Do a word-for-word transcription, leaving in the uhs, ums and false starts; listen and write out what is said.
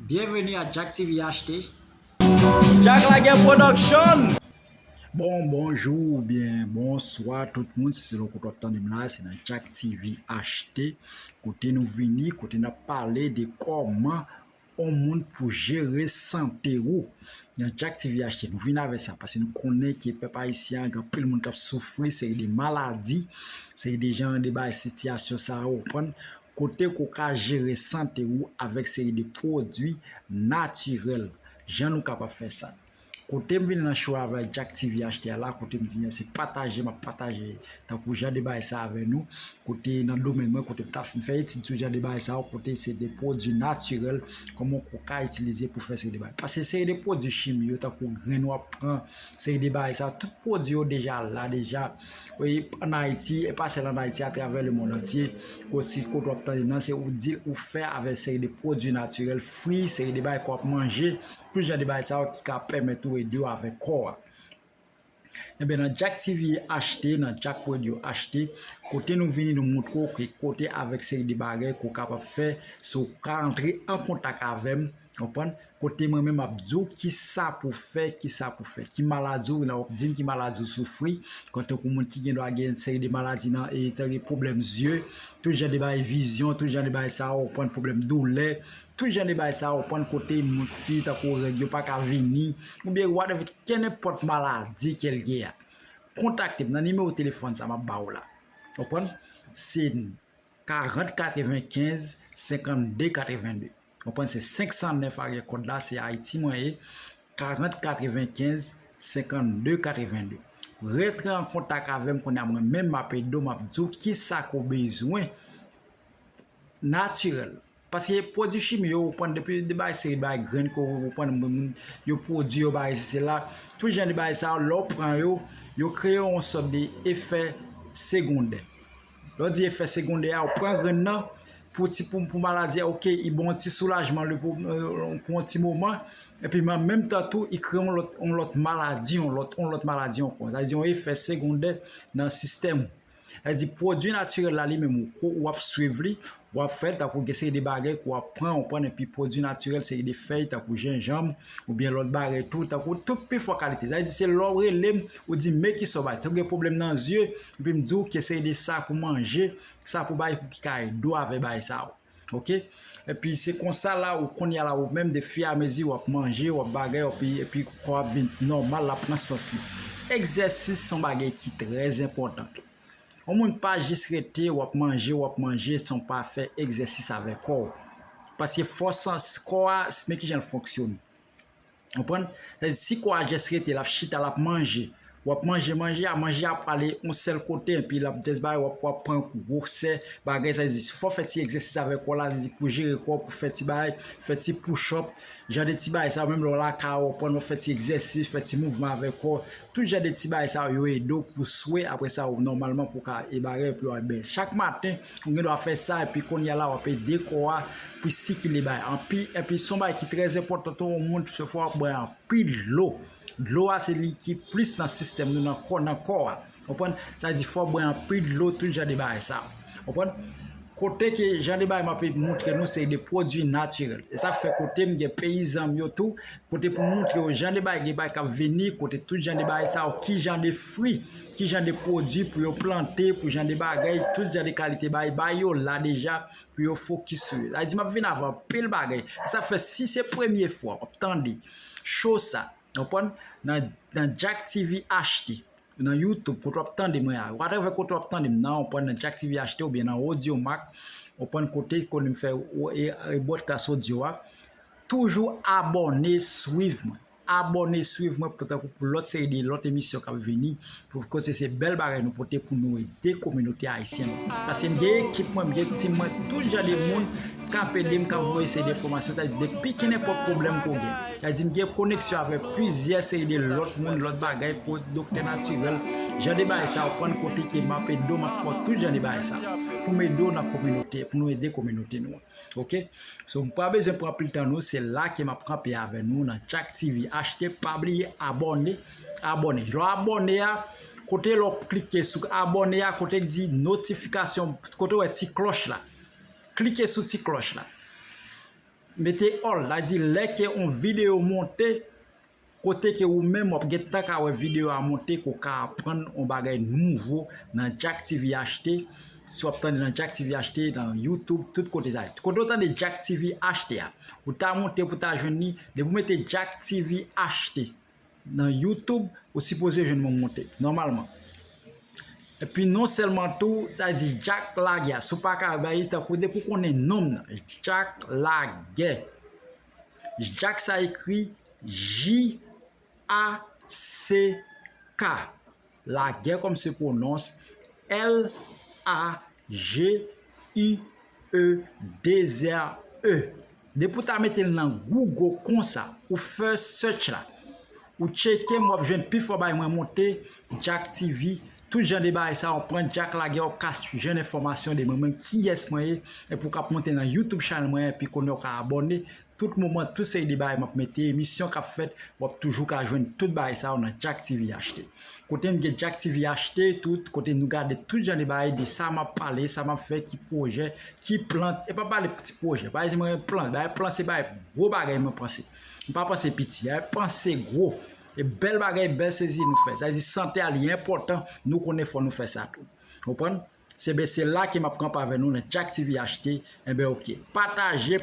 Byenveni a Jack T V H T. Jack Laguerre Production. Bon, bonjou oubyen bonswa tout moun, si se lè w kote w ap tande m la, se nan Jack T V H T, kote nou vini, kote n ap pale de kòman yon moun pou jere sante ou. Nan Jack T V H T, nou vin avè sa, paske nou konnen ke pèp ayisyen an, gen anpil moun k ap soufri, seri de maladi, seri de jan de bagay, sitiyasyon sa yo, w konprann, kote ke w ka jere sante ou avèk seri de pwodui natirèl. Jan nou kapab fè sa? Kote m vin nan show avèk Jack T V H T a la, kote m di se pataje m ap pataje tankou jan de bagay sa avè nou, kote nan domèn mwen, kote m ta fin fè etid sou jan de bagay sa yo, kote se de pwodui natirèl, kòman ou ka itilize pou fè seri de bagay. Paske seri de pwodui chimi yo, tankou grenn w ap pran, seri de bagay sa, tout pwodui yo deja la, deja, wi, ann Ayiti, e pa sèl ann Ayiti, atravè lemonn antye, kote, kote w ap tande m nan, se ou di, ou fè avèk seri de pwodui natirèl, fwi, seri de bagay ke w ap manje, tout jan de bagay sa yo ki ka pèmèt ou ede w avèk kò a. Ebyen, nan Jack T V H T, nan Jack Radio H T, kote nou vini, nou montre w ke kote avèk seri de bagay ke w kapab fè, si w ka antre an kontak avè m, w konprann, kote mwen menm m ap di w kisa pou fè, kisa pou fè, ki maladi w, lè w ap di m ki maladi w soufri, tankou moun ki gen dwa gen seri de maladi nan, e, tankou pwoblèm zye, tout jan de bagay, vizyon, tout jan de bagay sa yo, w konprann, pwoblèm doulè, tout jan de bagay sa yo, w konprann, kote moun fi, tankou règ yo pa ka vini, oubyen whatever, kenenpòt maladi ke l gen an. Kontakte m nan nimewo telefòn sa m ap ba w la. W konprann? Se karant katrevenkenz senkannde katrevenn de. W konprann? Se senk san nèf aryè kòd la, se Ayiti mwen ye. Karant katrevenkenz senkannde katrevenn de. Rantre an kontak avè m kounye a, mwen menm m ap ede w, m ap di w kisa ke w bezwen natirèl. Paske pwodui chimi yo, w konprann, depi de bagay seri de bagay grenn ke w konprann, moun, moun, yo pwodui yo, bagay sesi sela, tout jan de bagay sa yo, lè w pran yo, yo kreye yon sòt de efè segondè. Lè w di efè segondè a, w pran grenn nan pou ti, pou, pou maladi a, oke, li ba w yon ti soulajman pou, pou yon ti moman, epi an menm tan tou, li kreye yon lòt, yon lòt maladi, yon lòt, yon lòt maladi ankò. Sa vle di yon efè segondè nan sistèm ou. Sa vle di pwodui natirèl la li menm, ou, ou ap swiv li, w ap fè l, tankou gen seri de bagay ke w ap pran, w pran, epi pwodui natirèl, seri de fèy, tankou jenjanm, oubyen lòt bagay tou, tankou tout pifò kalite. Sa vle di se lè w rele m, ou di m, men kisa w bay. Tankou gen pwoblèm nan zye, epi m di w ke seri de sa pou manje, sa pou bay, pou ki ka ede w avè bagay sa yo. Oke? Epi se konsa la, ou kounye a la, ou menm, de fi a mezi, w ap manje, w ap bagay, epi, epi kò w ap vin nòmal, l ap pran sans li. Egzèsis se yon bagay ki trè enpòtan tou. Yon moun pa jis rete, w ap manje, w ap manje, san w pa fè egzèsis avèk kò w. Paske fòs an, kò a, men kijan l fonksyone. Konprann? Sa vle di, si kò a jis rete, l ap chita, l ap manje. W ap manje, manje a, manje a prale yon sèl kote, epi l ap jis bay, w ap, w ap pran gwosè bagay, sa vle di, fò w fè ti egzèsis avèk kò w la, sa vle di, pou jere kò w, pou fè ti bagay, fè ti push up, jan de ti bagay sa, menm lè w lakay ou, w ap pran, w ap fè ti egzèsis, fè ti mouvman avèk kò w. Tout jan de ti bagay sa yo ede w pou swe, apre sa, ou nòmalman pou w ka e bagay, epi w ap byen. Chak maten, ou gen dwa fè sa, epi kounye a la, w ap ede kò a pou sikile bagay. Anpi, epi se yon bagay ki trè enpòtan tou, yon moun, se fò w ap bwè anpil dlo. Dlo a, se li ki plis nan sistèm nou, nan kò, nan kò a. Konprann? Sa vle di, fò w bwè anpil dlo, tout jan de bagay sa. Konprann? Kote ke jan de bagay m ap montre nou, se de pwodui natirèl. E sa fè kote m gen peyizan m yo tou, kote pou m montre yo jan de bagay, gen bagay k ap vini, kote tout jan de bagay sa yo, ki jan de fwi, ki jan de pwodui pou yo plante, pou jan de bagay, tout jan de kalite bagay, bagay yo la deja, pou yo fokis sou yo. Sa vle di, m ap vin avè anpil bagay. E sa fè, si se premye fwa w ap tande show sa, w konprann, nan, nan Jack T V H T, nan YouTube, kote w ap tande mwen a, whatever kote w ap tande m nan, w konprann, nan Jack T V H T oubyen nan Audiomack, w konprann, kote, kote m fè, e, e, broadcast audio a, toujou abòne, swiv mwen. Abòne, swiv mwen pou tankou pou lòt seri de lòt emisyon k ap vini, pou kote se bèl bagay nou pote pou nou ede kominote ayisyen nou. Paske m gen ekip mwen, m gen team mwen, tout jan de moun k ap ede m, k ap voye seri de enfòmasyon, sa vle di depi kenenpòt pwoblèm ke w gen. Sa vle di m gen koneksyon avèk plizyè seri de lòt moun, lòt bagay, pou doktè natirèl, jan de bagay sa, w konprann, kote ke m ap ede w, m ap fè w tout jan de bagay sa, pou m ede w nan kominote, pou nou ede kominote nou an. Oke? So, m pa bezwen pran anpil tan nou, se la ke m ap kanpe avè nou nan Jack T V H T. Pa bliye abòne, abòne. Lè w abòne a, kote lè w klike sou abòne a, kote k di notifikasyon, kote w wè ti klòch la. Klike sou ti klòch la. Mete all, sa di lè ke yon videyo monte, kote ke ou menm w ap gentan ka wè videyo a monte, ke w ka aprann yon bagay nouvo nan Jack T V H T. Si w ap tande nan Jack T V H T, nan YouTube, tout kote sa. Kote w tande Jack T V H T a, ou ta monte pou ta jwenn li, depi w mete Jack T V H T nan YouTube, ou sipoze jwenn mwen monte, nòmalman. Epi non sèlman tou, sa di Jack Laguerre. Si w pa ka bay li tankou depi w konnen non m nan, Jack Laguerre. Jack sa ekri J A C K. Laguerre comme se prononce L A G U E deux R E. Depi w ta mete l nan Google konsa, ou fè search la, ou tcheke m, w ap jwenn pifò bagay mwen monte, Jack T V, tout jan de bagay sa, w pran Jack Laguerre, w ap ka jwenn enfòmasyon de mwen menm, kiyès mwen ye, epi w ka ap monte nan YouTube channel mwen, epi kounye a w ka abòne, tout moman, tout seri de bagay m ap mete, emisyon k ap fèt, w ap toujou ka jwenn tout bagay sa yo nan Jack T V H T. Kote m gen Jack T V H T, tout, kote nou gade tout jan de bagay, de sa m ap pale, sa m ap fè, ki pwojè, ki plan, e pa pale ti pwojè, pa egzanp, mwen plan, bagay plan se bagay gwo bagay mwen panse. M pa panse piti, e panse gwo. E bèl bagay, bèl sezi nou fè. Sa vle di sante a li enpòtan, nou konnen fò nou fè sa tou. Konprann? Se ben se la ke m ap kanpe avè nou nan Jack T V H T. Enben oke. Pataje,